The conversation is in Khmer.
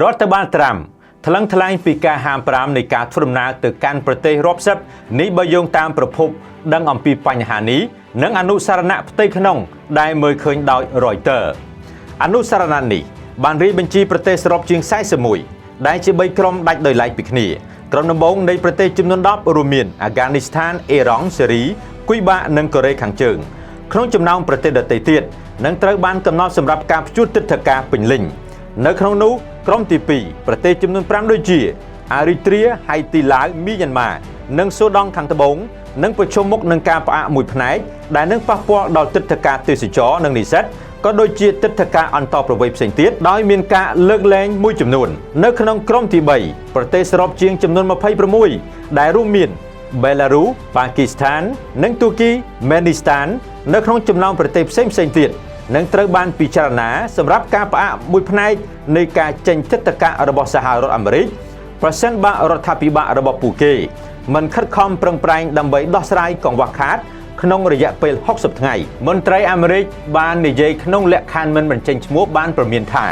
រដ្ឋបាលត្រាំថ្លឹងថ្លែងពីការហាមប្រាមនៃការធ្វើដំណើរទៅកាន់ប្រទេសរាប់សិបនេះបើយោងតាមប្រភពដឹងអំពីបញ្ហានេះនិងអនុសារណៈផ្ទៃក្នុងដែលមើលឃើញដោយ Reuters អនុសារណៈនេះបានរាយបញ្ជីប្រទេសសរុបជាង41ដែលជា3ក្រុមដាច់ដោយឡែកពីគ្នាក្រុមដំបូងនៃប្រទេសចំនួន10រួមមានអាហ្គានីស្ថានអ៊ីរ៉ង់សេរីគុយបានិងកូរ៉េខាងជើងក្នុងចំណោមប្រទេសដទៃទៀតនឹងត្រូវបានកំណត់សម្រាប់ការព្យួរទិដ្ឋាការពេញលេញនៅក្នុងនោះក្រុមទី2ប្រទេសចំនួន5ដូចជាអារីត្រាហៃទីឡាវមីយ៉ាន់ម៉ានិងសូដង់ខាងត្បូងនឹងប្រឈមមុខនឹងការផ្អាកមួយផ្នែកដែលនឹងប៉ះពាល់ដល់ទិដ្ឋាការទេសចរនិងនិស្សិតក៏ដូចជាទិដ្ឋាការអន្តោប្រវេសន៍ផ្សេងទៀតដោយមានការលើកលែងមួយចំនួននៅក្នុងក្រុមទី3ប្រទេសសរុបជាងចំនួន26ដែលរួមមានបេឡារុសប៉ាគីស្ថាន និងទូគីមេនីស្តាននៅក្នុងចំណោមប្រទេសផ្សេងៗទៀតនឹងត្រូវបានពិចារណាសម្រាប់ការផ្អាកមួយផ្នែកនៃការចេញទិដ្ឋាការរបស់សហរដ្ឋអាមេរិកប្រសិនបើរដ្ឋាភិបាលរបស់ពួកគេមិនខិតខំប្រឹងប្រែងដើម្បីដោះស្រាយកង្វះខាតក្នុងរយៈពេល60ថ្ងៃមន្ត្រីអាមេរិកបាននិយាយក្នុងលក្ខខណ្ឌមិនបញ្ចេញឈ្មោះបានព្រមានថា